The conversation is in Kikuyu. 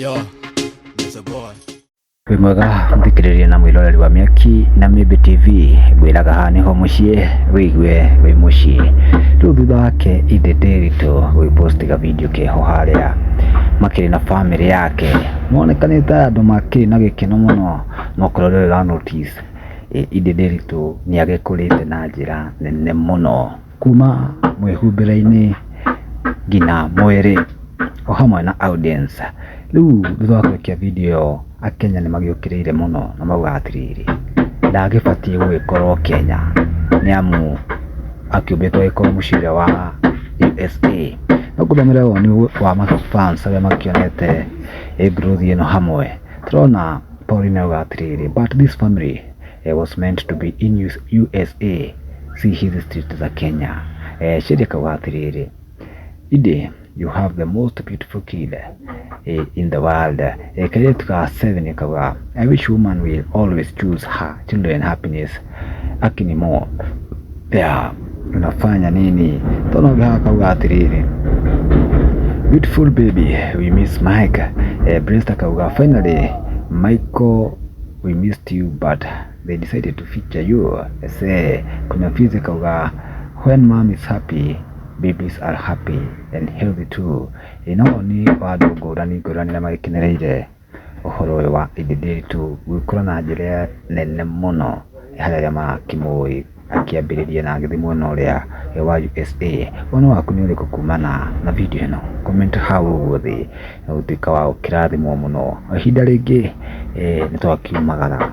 Yo, Mr. Boy. Wĩ mwega mũthikĩrĩria na mwĩroreri wa Mĩaki na Mĩmbi TV, ngwĩraga haha nĩho mũciĩ wĩigue wĩ mũciĩ. Rĩu thutha wake Ithe Nderitu gũgĩ post ga video keho harĩa makĩrĩ na famĩlĩ yake, monekanĩte andũ makĩrĩ na gĩkeno mũno, no korwo ndũrĩ ũra notice Ithe Nderitu nĩ agĩkũrĩte na njĩra nene mũno, kuma mwĩhumbĩre-inĩ nginya mwĩrĩ o hamwe na audience. Rĩu thutha wa kũrekia video ĩyo akenya nĩ magĩũkĩrĩire mũno na mauga atĩrĩrĩ, ndagĩbatiĩ gũgĩkorwo Kenya nĩ amu akĩũmbĩtwo agĩkorwo mũciĩ ũrĩa wa USA. No ngũthomere woni wa ma fans arĩa makĩonete growth ĩno hamwe. Tũrona Pauline auga atĩrĩrĩ, "But this family was meant to be in USA, si hizi street za Kenya." Sheri akauga atĩrĩrĩ, "Ide, you have the most beautiful kid in the world." Kairĩtu ka 7 kauga, "I wish woman will always choose her children happiness akini more." Yeah, unafanya nini? Tona ũngĩ haha kauga atĩrĩrĩ, "Beautiful baby, we miss Mike." Bresta kauga, "Finally Michael, we missed you, but they decided to feature you." Ese kuna Fizi kauga, "When mom is happy, babies are happy and healthy too." Ĩno nĩ wa andũ ngũrani ngũrani na magĩkenereire ũhoro ũyũ wa Ithe Nderitu gũgĩkũra na njĩra nene mũno harĩ arĩa marakĩmũĩ akĩambĩrĩria na agĩthiĩ mwena ũrĩa wa USA. Woni waku nĩ ũrĩkũ kumana na video ĩno? Comment hau ũguo thĩ na ũtuĩka wa gũkĩrathimwo mũno. Ihinda rĩngĩ nĩ twakiumagara.